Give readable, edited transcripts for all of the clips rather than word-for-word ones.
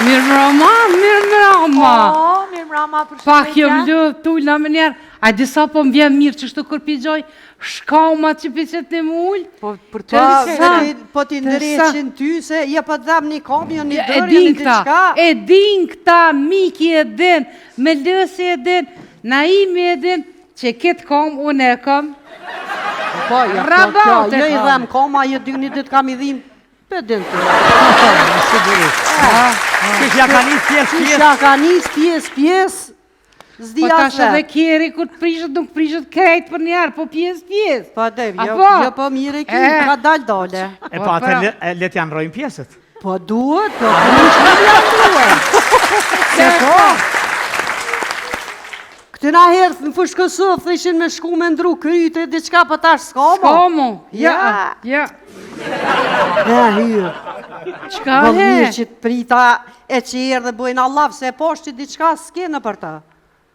Mirë mrama, mirë mrama. Po, mirë mrama, përshëndetje. Pak jom lodhë, t'ulna menjëherë. A di sa po më vjen mirë qështu kur pi gjoj, shkama që pi qetni mu ulë. Po, për të po, po t'i ndreqin ty se ja po të dham një kamë, jo një dërë, jo një diçka. E din këta, Miki e din, Melësi e din, Naimi e din, që këtë kamë, unë e kam. Po, jo, kjo, jo i dhem kama, jo dy një ditë kam i dhim, Pe din të. Sigurisht. Qysh ja ka nis pjesë pjesë. Qysh ja ka nis pjesë pjesë. S'di Po tash edhe keri kur të prishet nuk prishet krejt për njëherë, po pjesë pjesë. Po dhe, jo, po? jo po mirë e ki, ka dal dale. E po atë le t'ja ndrojmë pjesët. Po duhet, po duhet, ja duhet. Se po. Këty na herë në Fushë Kosovë, thëshin me shku me ndru krytë e diçka, po tash s'ka mo. S'ka mo, ja, ja. Ne hyrë. Çka he? Mirë që të prita e që erdhe bojna llaf, se e pash që diçka s'ke në për të.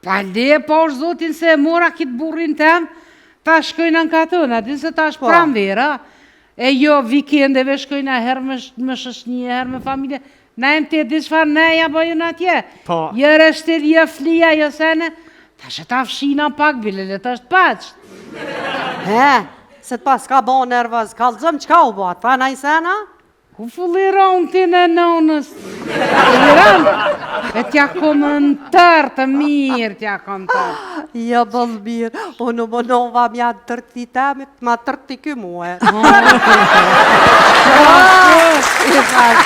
Pa le e pash zotin se e mora kitë burrin tem, ta shkojna në katun, a din se tash po. pranvera, e jo vikendeve shkojna herë me, me shoqni, herë me familje, na e të di çfarë ne ja bëjnë atje. Po. Jo reshtil, jo flija, jo sene, tash e ta fshina pak, bile le të është paq. He, Se të paska bo nervoz, kallzom çka u bo, tha naj sen a? Ku fulliron ti në nonës? Fulliron? E t'ja kom në tërë të mirë, t'ja kom tërë. Jo, boll mirë, unë u munova m'ja tërti temit, ma tërti ky mue. I thash,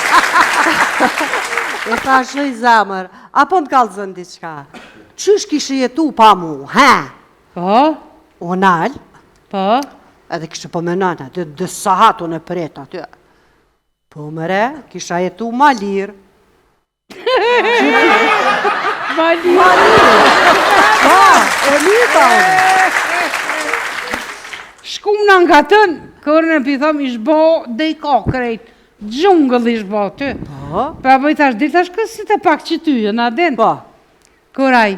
i thash, oj zemër, a po më kallzon diçka? Qysh kishe jetu pa mu, he? Po? U nal. Po? Edhe kishe po menon, aty dy sahat unë e pret aty. Po mëre, kisha jetu ma lirë. Ma lirë. Ma lirë. Po, e mita unë. Shkum në në katën, kërën e pi thom, ish bo dejka krejt, gjungëll ish bo aty. Po? Pa bëj tash, dil tash kësi të pak që ty, në adin. Po. Kur ai,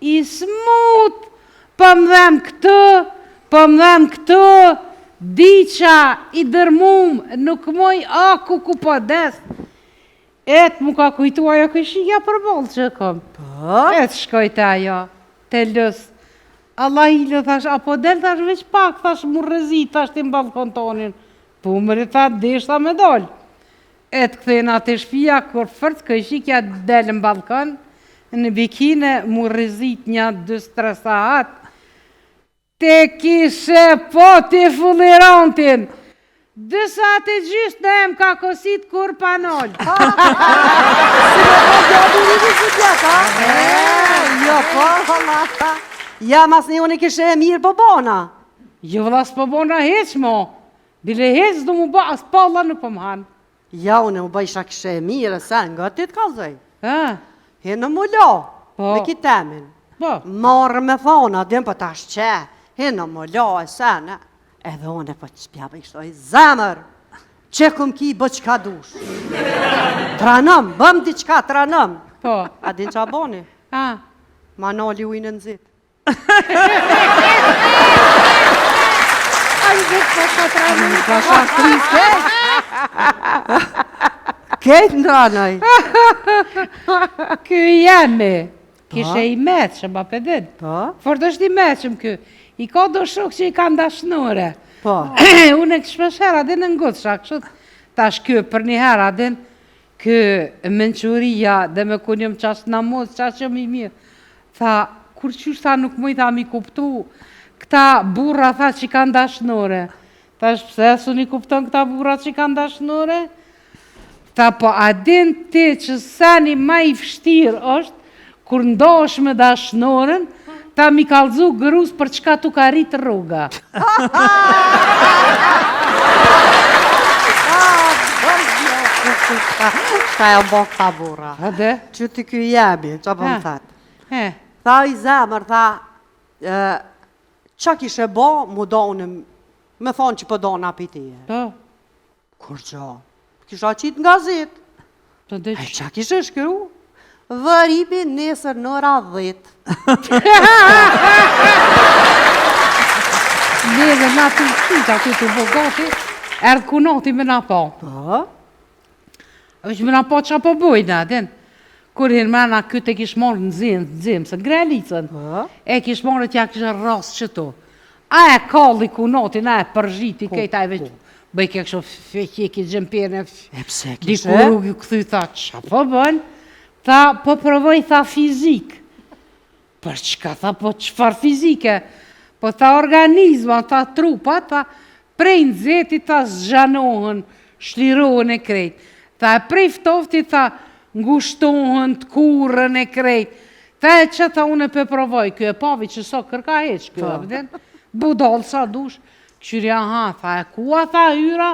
i smut, po më dhem këtu, po më dhem këtu, diqa i dërmum, nuk moj aku ku po des. E të mu ka kujtu ajo kojshia përballë që kom. Po? E të shkoj te ajo, te lës. Allah i lë, thash, apo del, thash, veç pak, thash, mu rrezit, thash, ti në balkon tonin. Po mëri, tha, deshta me dol. E të kthehna te shpia kur fort kojshikja del në ballkon në bikine mu rrezit nja dy tre sahat te kishe po ti fullirontin dy sahat e gjysë në em ka kosit kur pa nol. Si me po djali rritë si djata? Jo, po, valla. Ja, mas një unë kishe e mirë po bona. Jo valla s'po bona hiç mo. Bile hiç s'du mu ba, as palla nuk po më hanë. Ja, unë u bëjsha kishe e mirë, se nga ti të kallzoj. Ha? Hinë mu la, Po. me ki temin. Po. Marrë me thona, din po tash qe, hinë mu la e sene. Edhe unë po që pja bëj kështu, zemër, që kum ki, bë qka dush. Tranëm, bëm diçka, tranëm. Po. A din qa boni? Ha? Ma nali ujin e nxit. Ai dhe po ka tranu. Pa sha triste. Kejt ndranoj. Ky jemi. Kishe i meqëm, a pe din. Po. Fort është i meqëm ky. I ka do shok që i kanë dashnore. Po. Unë e shpesh herë, a din e ngutsha, kështu tash ky për një herë, a din, ky mençuria dhe me kun jam qaq namoz, qaq jam i mirë. Tha, kur qysh tha nuk muj tha mi kuptu, këta burra tha që kanë dashnore. Thash pse s'un i kupton këta burra që kanë dashnore? Tha po a din ti që seni ma i vështirë është kur ndahesh me dashnoren, ta mi kallzu grus për çka tu ka rrit rruga. Shka e bo këta burra? Hade? Që ti ky jemi, që po më thet? He. Tha i zemër, tha, qa kishe bo, mu do unë, me thonë që po do na pitije. Po. Kurgjo, kisha qitë në gazet. Po dhe E qa kishe shkru? Vërimi nesër në ora 10. Neve na të qytë aty të bo gati, erdh kunati me na pa. Po? Veç me na pa qa po bojna, a din. Kur hin mrena, ky e kish marrë në nxemse, se ngrelicën. Po. E kish marrë e t'ja kish rrasë qëtu. A e kalli kunatin, a e përzhiti, Po, kejt a e veç bëjke kështu, feki xhemperin, E pse kishe? Dikur u kthy, tha, qa po bën? Tha, po provoj, tha, fizikë. Për çka tha, po çfarë fizike? Po tha organizma, tha trupa, tha prej nxehti tha zgjanohen, shlirohen e krejt. Tha e prej ftofti tha ngushtohen, tkurren e krejt. Tha e që tha unë e pe provoj, ky e pavi që s'o kërka hiç, ky, a vden, budall sa dush, kqyri aha, tha e kua tha hyra,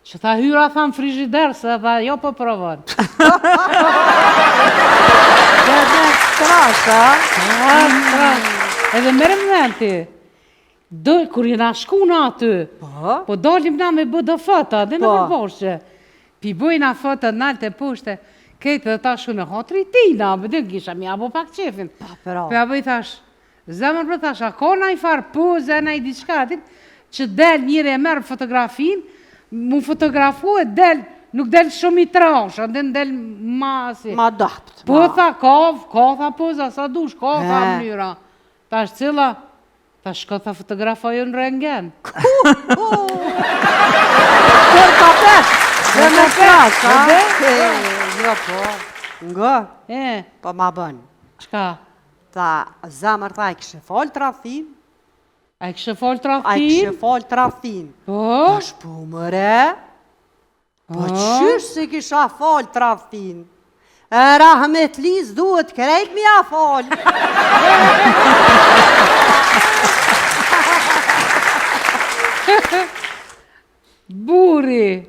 Që tha hyra tha në frizhider, se tha jo po provon. Dhe me trash, a? Trash. Edhe merre me men ti, do, kur jena shku na aty, Po? po dalim na me bë do foto, dhe në Po. për boshqe. Pi bojna foto nalt e poshte, krejt edhe tash unë hatri tina, më dhe kisha mi abo pak qefin. Pa, pra. Po ja bëj thash, Zemër po thash, a ka naj farë poze, naj diçka aty, që del njeri e merr fotografin, mu fotografu e del, nuk del shumë i trash, a del del ma si. Ma dapt. Po tha, ka, ka tha poza, sa dush, ka tha mënyra. Thash cila, tha shko tha fotografoju në rengen. Për ta pesh, dhe me trash, a? Jo, po, nga, E, po ma bën. çka? Tha, zemër, tha, e kishe falë tradhtinë? A e kishe falë A e tradhtinë? kishe falë tradhtinë? Po? Tash po mëre? Po qysh s'i kisha falë tradhtinë? E rahmetlis duhet krejt mi a falë. Burri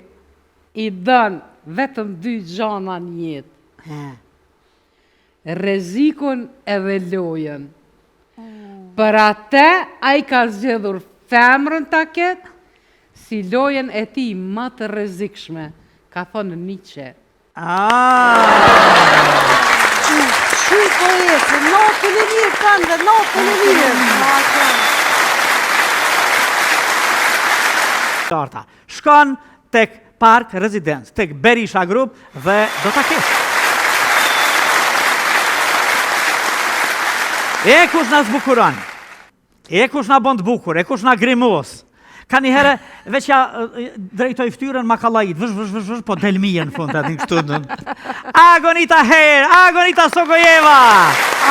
i don vetëm dy gjana në jetë. Rrezikun edhe lojën. Për atë ai ka zgjedhur femrën ta ketë si lojën e tij më të rrezikshme, ka thënë Nietzsche. Qy po ecë, natën e mirë tënde, natën e mirë. Qarta. Shkon tek Park Residence, tek Berisha Group dhe do ta kesh. E kush na zbukuron? E kush na bën të bukur? E kush na grimos? Ka një herë veç ja drejtoj fytyrën ma kallajit, vësh vësh vësh vësh, po del mirë në fund aty kështu. Agonita Hair, Agonita Sogojeva.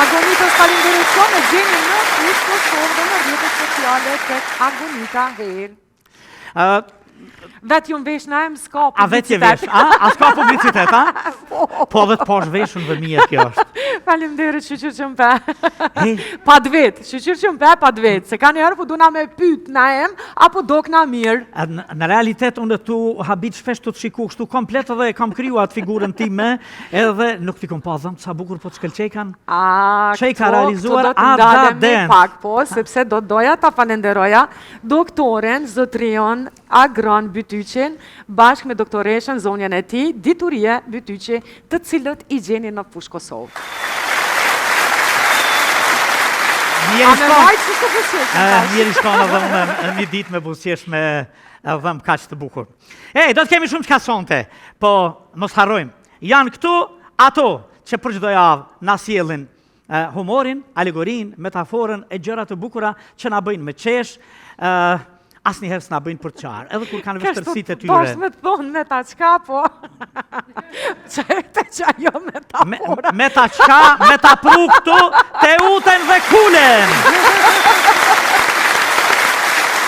Agonitës faleminderit shumë, e gjeni në Fushë Kosovë dhe në rrjetet sociale tek Agonita Hair. Vetë jom vesh në emë, s'ka publicitet. A vetë je vesh, a? A s'ka publicitet, a? Po, po dhe të pash veshun dhe mirë kjo është. Faleminderit, shyqyr që më pe. Pa të vetë, shyqyr që më pe, pa të vetë. Se ka njëherë po duna me pyt në emë, apo dokna mirë. Në realitet, unë tu habit shpesh tu të shiku kështu komplet dhe kam kriju atë figurën time, edhe nuk t'i kom pa dhëmbët, sa bukur po të shkëlqejkan. A, Që i ka realizuar këto do të ndalemi pak, po, sepse do doja ta falenderoja Doktorin, zotëriun Agron Bytyqin, bashkë me doktoreshën, zonjën e tij, Diturie Bytyqi, të cilët i gjeni në Fushë Kosovë. A me majtë që të buzëqeshim tash? Mirë shkon edhe unë një ditë me buzëqesh me dhëmbë kaq të bukur. Ej, do të kemi shumë çka sonte, po mos harrojmë. Janë këtu ato që për çdo javë na sjellin humorin, alegorinë, metaforën e gjëra të bukura që na bëjnë me qesh, ë asnjëherë s'na bëjnë për të qarë, edhe kur kanë vështirësitë e tyre. Kështu me të thonë me ta çka, po. Që të qa jo metafora. Me, me ta çka, me ta pru këtu, Teutën dhe Kulen.